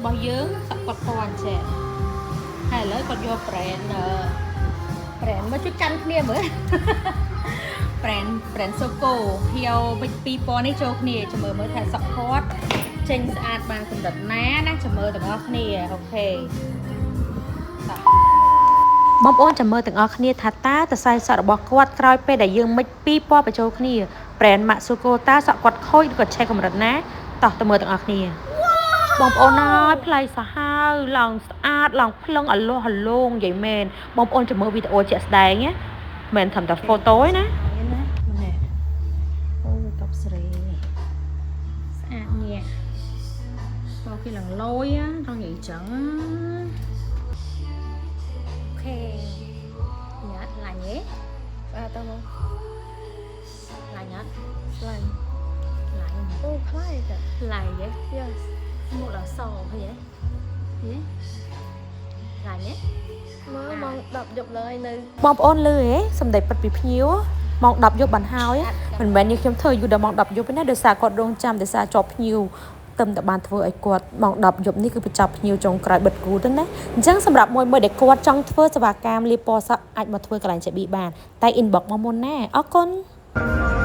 របស់យើងសក់គាត់ពណ៌អញ្ចឹងហើយឥឡូវគាត់យក brand អឺ brand មកជួយកាន់គ្នាមើល brand Soko យកវិចពីរពណ៌នេះចូលគ្នាចាំមើលមើលថាសក់គាត់ចេញស្អាតបានកម្រិតណាណាចាំមើលទាំងអស់គ្នាOK តោះបងប្អូនចាំមើលទាំងអស់គ្នាថាតើសរសៃសក់របស់គាត់ក្រោយពេលដែលយើង mix ពីរពណ៌បញ្ចូលគ្នា brand Matsuko តើសក់គាត់ខូចឬក៏ឆេះកម្រិតណាតោះទៅមើលទាំងអស់គ្នា បងប្អូនអើយប្លែកសាហាវឡើងស្អាតឡើងភ្លឹងអលាស់អាលងនិយាយមែនបងប្អូនចាំមើលវីដេអូជាក់ស្ដែងណាមិនមែនត្រឹមតែ photo ទេណាណានេះអូកប់សេរីស្អាតញាក់តគេឡើងលយចង់និយាយចឹង OK ញ៉ាត់ឡាញ់ទេ ស្អាតតើមក ឡាញ់អត់ ឡាញ់ ឡាញ់ អូប្លែក ឡាញ់ទេ Yes. មុខឡើងសឃើញទេហេឡាញ់ទេ មើលម៉ោង10យប់ឡើយនៅ បងប្អូនលឺហ៎សម្ដីពិតពីភ្ញៀវម៉ោង10យប់បានហើយមិនមែននេះខ្ញុំធ្វើយូរដល់ម៉ោង10យប់ទេណាដោយសារគាត់រងចាំដោយសារជាប់ភ្ញៀវទឹមតែបានធ្វើឲ្យគាត់ម៉ោង10យប់នេះគឺបញ្ចប់ភ្ញៀវចុងក្រោយបិទគូទៅណាអញ្ចឹងសម្រាប់មួយមួយដែលគាត់ចង់ធ្វើសេវាកម្មលាបពណ៌សក់អាចមកធ្វើកន្លែងចេប៊ីបានតែ inbox មកមុនណាអរគុណ។